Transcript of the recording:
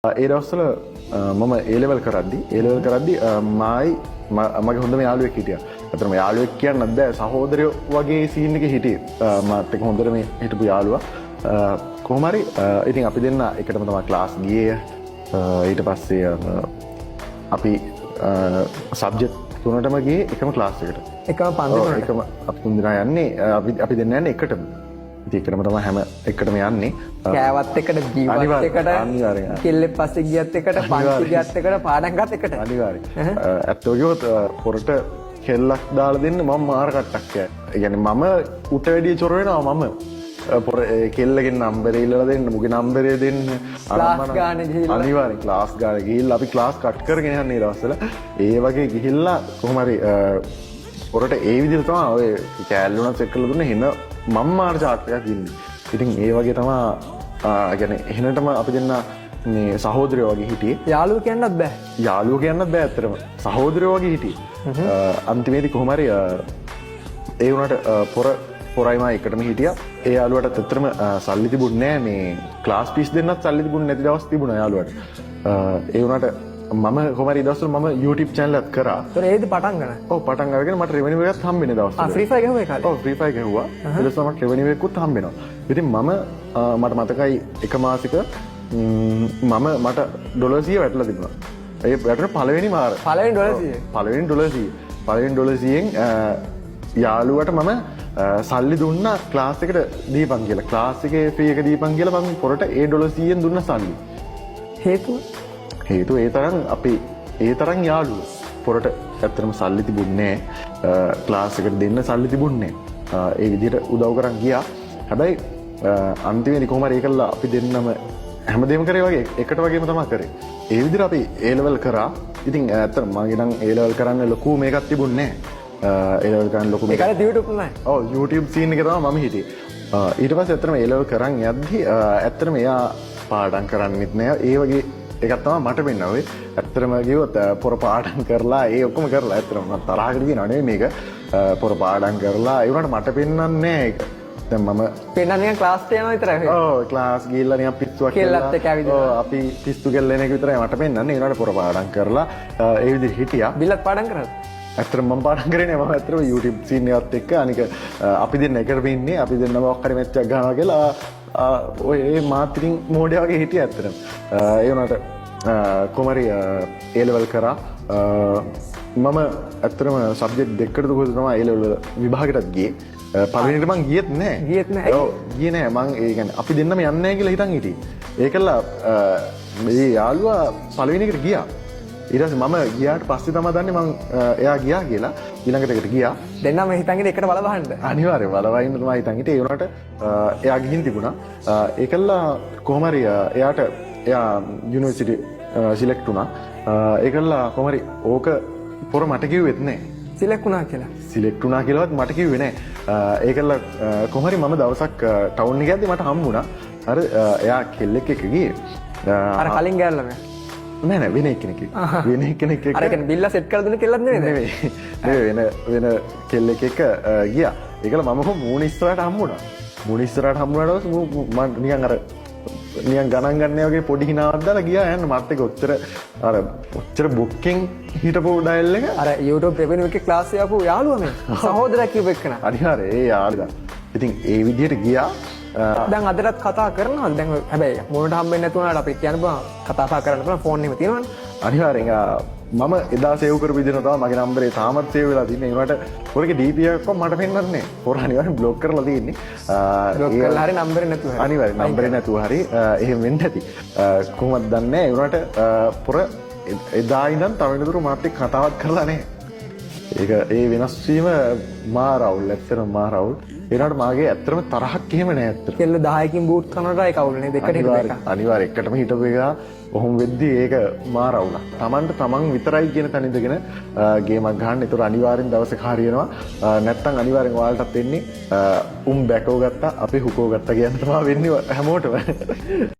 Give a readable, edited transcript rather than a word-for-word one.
ඒ දවස්වල මම ඒ ලෙවල් කරද්දි, ඒ ලෙවල් කරද්දි මායි මගේ හොඳම යාළුවෙක් හිටියා. ඇත්තටම යාළුවෙක් කියන්නත් බෑ, සහෝදරයෝ වගේ සීන් එකේ හිටියේ. මාත් එක්ක හොඳට මේ හිටපු යාළුවා. කොහොම හරි ඉතින් අපි දෙන්න එකටම තමයි ක්ලාස් ගියේ. ඊට පස්සේ අපි සබ්ජෙක්ට් තුනටම ගියේ එකම ක්ලාස් එකට. එකම පන්ති ඔව්, තුනට. එකම අපි තුන් දෙනා යන්නේ අපි දෙන්න යන්නේ එකටම. ඉතින් එකටම තමයි හැම එකටම යන්නේ. කෑවත් එකට, බීවත් එකට, අනිවාර්යෙන්. කෙල්ලෙක් පස්සේ ගියත් එකට, පන්ති ගියත් එකට, පාඩම් ගත් එකට. අනිවාර්යෙන්. ඇත්තව කිව්වොත් පොරට කෙල්ලක් දාලා දෙන්න මම මාර කට්ටක් කෑ. ඒ කියන්නේ මම උට වැඩිය චොර වෙනවා මම. පොර ඒ කෙල්ලගෙන් නම්බරේ ඉල්ලලා දෙන්න, මුගේ නම්බරේ දෙන්න. ක්ලාස් අනම්මනම්. ගානේ ගිහිල්ලා. අනිවාර්යෙන් ක්ලාස් ගානේ ගිහිල්ලා අපි ක්ලාස් කට් කරගෙන යන්නේ ඒ දවස්වල. ඒ වගේ ගිහිල්ලා කොහොම හරි පොරට ඒ විදිහට තමයි ඔය කෑල්ල උනත් සෙට් කරලා දුන්නේ. එහෙන මම මාර චාට් එකක් ඉන්නේ. ඉතින් ඒ වගේ තමයි ඒ කියන්නේ එහෙනටම අපි දෙන්න මේ සහෝදරයෝ වගේ හිටියේ. යාළුවෝ කියන්නත් බෑ. යාළුවෝ කියන්නත් බෑ ඇත්තටම. සහෝදරයෝ වගේ හිටියේ. අන්තිමේදී කොහොම හරි ඒ වුණාට පොරයි මා එකටම හිටියා. ඒ යාළුවාටත් ඇත්තටම සල්ලි තිබුණේ නෑ, මේ ක්ලාස් ෆීස් දෙන්නත් සල්ලි තිබුණේ නැති දවස් තිබුණා යාළුවාට. ඒ වුණාට මම කොහොම හරි දවස්වල මම YouTube channel එකක් කරා. ඒතර ඒද පටන් ගන්න. ඔව්, පටන් අරගෙන මට රෙවෙනියු එකක් හම්බෙන්නේ දවස්වල. ෆ්‍රී ෆයර් ගැහුවා ඒ කාලේ. ඔව්, ෆ්‍රී ෆයර් ගැහුවා. ඊට පස්සේ මට රෙවෙනියු එකකුත් හම්බ වෙනවා. ඉතින් මම මට මතකයි එක මාසික මම මට ඩොලර් 100 වැටලා තිබුණා. ඒ වැටුණ පළවෙනි මාර. පළවෙනි ඩොලර් 100. පළවෙනි ඩොලර් 100. පළවෙනි ඩොලර් 100න් යාළුවට මම සල්ලි දුන්නා ක්ලාස් එකට දීපන් කියලා. ක්ලාස් එකේ ෆී එක දීපන් කියලා මං පොරට ඒ ඩොලර් 100න් දුන්න සල්ලි. හේතුව? හේතුව ඒ තරම් අපි ඒ තරම් යාළුවෝ. පොරට ඇත්තටම සල්ලි තිබුණේ නෑ. ක්ලාස් එකට දෙන්න සල්ලි තිබුණේ නෑ. ඒ විදිහට උදව් කරන් ගියා. හැබැයි අන්තිමේදී කොහොම හරි ඒකල්ලා අපි දෙන්නම හැමදේම කරේ වගේ එකට වගේම තමයි කරේ. ඒ විදිහට අපි ඒ ලෙවල් කරා. ඉතින් ඇත්තටම මගේ නම් ඒ ලෙවල් කරන්න ලොකු මේකක් තිබුණේ නෑ. ඒ ලෙවල් කරන්න ලොකු ඒ මේකක් කාලේ YouTube නෑ. ඔව්, YouTube scene එකේ තමයි මම හිටියේ. ඊට පස්සේ ඇත්තටම ඒ ලෙවල් කරන් යද්දි ඇත්තටම එයා පාඩම් කරන්නෙත් නෑ. ඒ වගේ එකක් තමයි මට වෙන්න ඔය. ඇත්තටම කිව්වොත් පොර පාඩම් කරලා ඒ ඔක්කොම කරලා ඇත්තටම මම තරහකට කියනවා නෙවෙයි මේක. පොර පාඩම් කරලා ඒ වුණාට මට පෙන්වන්නේ නෑ ඒක. දැන් මම පෙන්නන්නේ නිකන් ක්ලාස් එකට යනවා විතරයි. ඔව්, ක්ලාස් ගිහිල්ලා නිකන් පිස්සුවක් කෙල්ලත් කෙල්ලලා, එක්ක ඇවිදිනවා. ඔව්, අපි පිස්සු කෙල්ල එන එක විතරයි මට පෙන්වන්නේ. ඒ වුණාට පොර පාඩම් කරලා ඒ විදිහට හිටියා. බිල්ලත් පාඩම් කරාද? ඇත්තටම මම පාඩම් කරේ නෑ. මම ඇත්තටම YouTube scene එකත් එක්ක අනික අපි දෙන්න එකටම ඉන්නේ, අපි දෙන්න මොකක් හරි මැච් එකක් ගහනවා කියලා ඔය ඒ මාත් ඉතින් මෝඩයා වගේ හිටියා ඇත්තටම. ඒ වුණාට කොහොම හරි ඒ ලෙවල් කරා. මම ඇත්තටම සබ්ජෙක්ට් දෙකකට කොහෙද තමයි ඒ ලෙවල් වල විභාගෙටත් ගියේ. පළවෙනිට මං ගියෙත් නෑ. ගියෙත් නෑ. ඔව්, ගියේ නෑ. මං ඒ කියන්නේ අපි දෙන්නම යන්නේ නෑ කියලා හිතන් හිටියේ. ඒකලා මේ යාළුවා පළවෙනි එකට ගියා. ඊට පස්සේ මම ගියාට පස්සේ තමයි දන්නේ මං එයා ගියා කියලා. ඊළඟට එකට ගියා. දෙන්නම හිතන් ඉන්නේ එකට බල බහන්න. අනිවාර්යෙන් බලවයින්න තමයි හිතන් හිටියේ. ඒ වුණාට එයා ගිහින් තිබුණා. ඒකල්ලා කොහොම හරි එයාට එයා යුනිවර්සිටි සිලෙක්ට් වුණා. ඒකල්ලා කොහොම හරි ඕක පොර මට කිව්වෙත් නෑ. සිලෙක්ට් වුණා කියලා. සිලෙක්ට් වුණා කියලාවත් මට කිව්වේ නෑ. ඒකල්ලා කොහොම හරි මම දවසක් ටවුන් එකේ යද්දි මට හම්බුණා. අර එයා කෙල්ලෙක් එක්ක ගියේ. අර කලින් ගෑල්ලා මේ. නෑ නෑ, වෙන එක්කෙනෙක් එක්ක. වෙන එක්කෙනෙක් එක්ක. අර කියන්නේ බිල්ලා සෙට් කරලා දුන්න කෙල්ලත් නෙමෙයිද? නෙමෙයි. නෙමෙයි, වෙන වෙන කෙල්ලෙක් එක්ක ගියා. ඒකල මම කොහොම මූණ ඉස්සරහට හම්බුණා. මූණ ඉස්සරහට හම්බුණාට පස්සේ මූ මං නිකන් අර නිකන් ගණන් ගන්න වගේ පොඩි හිනාවක් දාලා ගියා යන්න. මත් එක්ක ඔච්චර අර ඔච්චර බොක්කෙන් හිටපු ඩයල් එක. අර YouTube revenue එකේ ක්ලාස් එක ආපු යාළුවා මේ. සහෝදරයා කියපු එක්කන. අනිවාර්යයෙන් ඒ යාළුවා. ඉතින් ඒ විදිහට ගියා. දැන් අදටත් කතා කරනවද? දැන් හැබැයි මොනට හම්බෙන්නේ නැතු වුණාට අපි කියන්න බෑ, කතා බහ කරන්න පුළුවන් ෆෝන් එහෙම තියෙනවනේ. අනිවාර්යෙන් මම එදා සේව් කරපු විදිහට තමයි මගේ නම්බරේ තාමත් සේව් වෙලා තින්නේ. ඒ වුණාට පොරගේ DP එකක්වත් මට පෙන්වන්නේ නැහැ. පොර අනිවාර්යෙන් බ්ලොක් කරලා තියෙන්නේ. බ්ලොක් කරලා හරි නම්බරේ නැතුව හරි. අනිවාර්යෙන් නම්බරේ නැතුව හරි එහෙම වෙන්න ඇති. කොහොමද දන්නේ නැහැ. ඒ වුණාට පොර එදා ඉඳන් තව වෙනතුරු මාත් එක්ක කතාවත් කරලා නැහැ. ඒක ඒ වෙනස් වීම මාර අවුල්. ඇත්තටම මාර අවුල්. ඒ වුණාට මාගේ ඇත්තටම තරහක් එහෙම නෑ ඇත්තටම. කෙල්ල 10කින් බූට් කරනකොට ඒක අවුල් නේද? එකට හිටපු එක. අනිවාර්ය එකටම හිටපු එක ඔහොම වෙද්දි ඒක මාර අවුලක්. තමන්ට තමන් විතරයි කියන තැන ඉඳගෙන ගේමක් ගහන්න. ඒතර අනිවාර්යෙන් දවසක හරියනවා. නැත්තම් අනිවාර්යෙන් ඔයාලටත් වෙන්නේ උම් බැකෝ ගත්තා අපි හුකෝ ගත්තා කියන තමයි වෙන්නේ හැමෝටම.